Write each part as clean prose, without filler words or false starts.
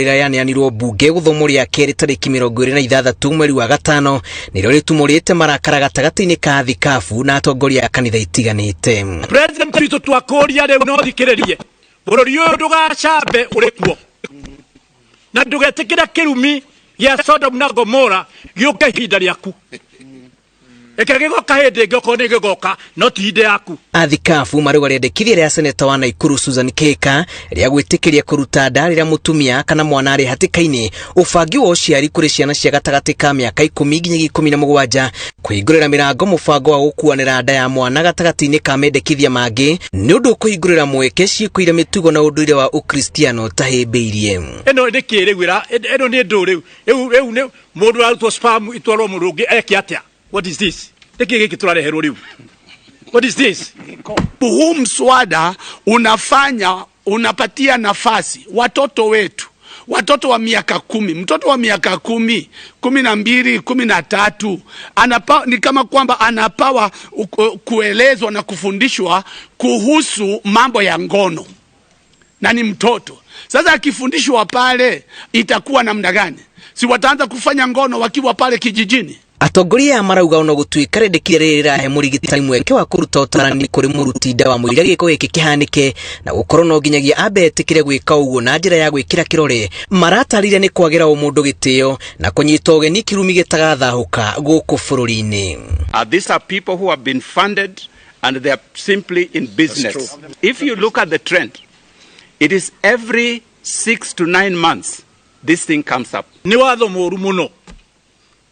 Rĩrĩa yaneanirwo mbunge gũthomwo rĩa kerĩ tarĩki 26 mweri wa gatano nĩrĩo rĩtumũrĩte marakara gatagatĩ-inĩ ka thikabu na atongoria a kanitha itiganĩte. President witũ twakũria rĩu no thikĩrĩrie bũrũri ũyũ ndũgacambe ũrĩ kuo na ndũgetĩkĩre kĩrumi gĩa Sodom na Gomora gĩũke ihinda rĩaku. Reke gĩgoka hĩndĩ ĩngĩ okorwo nĩ gĩgoka, no ti hĩndĩ yaku. Athikabu marauga rĩendekithia rĩa seneta wa Naikuru Susan Kihika rĩa gwĩtĩkĩria kũruta nda rĩrĩa mũtumia kana mwana arĩ hatĩka-inĩ, ũbangi wa ũciari kũrĩ ciana cia gatagatĩ ka mĩaka 10 nginyagia 17, kũhingũrĩra mĩrango mũbango wa gũkuanĩra nda ya mwana gatagatĩ-inĩ ka mendekithia mangĩ, nĩ ũndũ ũkũhingũrĩra mweke ciĩko iria mĩtugo na ũndũire wa Ũkristiano ũtahĩmbĩirie. Ĩno nĩ kĩrĩu, ĩno nĩ ndũ rĩu rĩu rĩu nĩ mũndũ arutwo sperm itwarwo mũndũ ũngĩ eke atĩa? What is this? Nĩkĩ gĩkĩ tũrareherwo rĩu? What is this? Huu mswada unafanya unapatia nafasi watoto wetu, watoto wa miaka 10, mtoto wa miaka 10, 12, 13, ni kama kwamba anapawa kuelezwa na kufundishwa kuhusu mambo ya ngono na ni mtoto. Sasa akifundishwa pale itakuwa namna gani? Si wataanza kufanya ngono wakiwa pale kijijini? Atongoria aya marauga ona gũtuĩka rĩndĩkithia rĩrĩ rĩrahe mũrigitani mweke wa kũruta ũtarani kũrĩ mũruti ndawa mũira gĩko gĩkĩ kĩhanĩke na gũkorwo no nginyagia ambe etĩkĩre gwĩka ũguo na njĩra ya gwĩkĩra kĩrore, maratarire nĩ kwagĩra ũmũndũ gĩtĩo na kũnyita ũgeni kĩrumi gĩtagathahũka gũkũ bũrũri-inĩ. These are people who have been funded and they are simply in business. If you look at the trend, it is every 6 to 9 months this thing comes up. Nĩ watho mũru mũno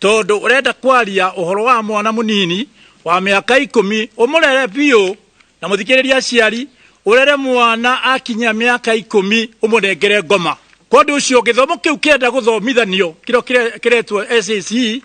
tondũ ũrenda kwaria ũhoro wa mwana mũnini wa mĩaka 10 ũmũrere biũ na mũthikĩrĩrie aciari, ũrere mwana akinya mĩaka 10 ũmũnengere ngoma. Kwa ũndũ ũcio gĩthomo kĩu kĩrenda gũthomithanio kĩrĩa kĩretwo SAC,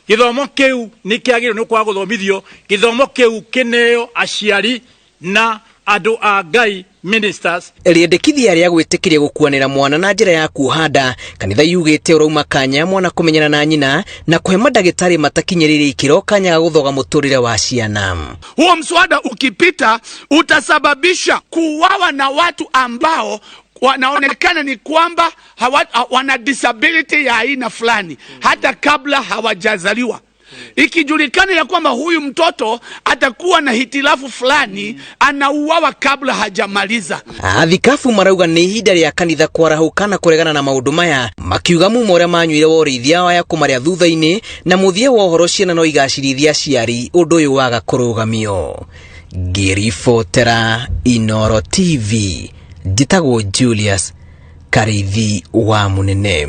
gĩthomo kĩu nĩ kĩagĩrĩirwo nĩ kwaga gũthomithio, gĩthomo kĩu kĩneo aciari na andũ a Ngai ministers. Rĩendekithia rĩa gwĩtĩkĩria gũkuanĩra mwana na njĩra ya kuoha nda, kanitha yugĩte ũrauma kanya mwana kũmenyana na nyina na kũhe mandagĩtarĩ matakinyĩrĩire ikĩro kanya ga gũthoga mũtũrĩre wa ciana. Huo mswada ukipita utasababisha kuuawa na watu ambao wanaonekana ni kwamba wana disability ya aina fulani hata kabla hawajazaliwa. Ikijulikana ya kwamba huyu mtoto atakuwa na hitilafu fulani, anauawa kabla hajamaliza. Athikabu marauga nĩ ihinda rĩa kanitha kwarahũka na kũregana na maũndũ maya, makiuga mumo ũrĩa manyuire wa ũrĩithia wa ya kũmarĩa thutha-inĩ na mũthia wa ũhoro ciana no igacirithia aciari ũndũ ũyũ waga kũrũgamio. Ngĩribotera Inooro TV, njĩtagwo Julius Karĩithi wa Mũnene.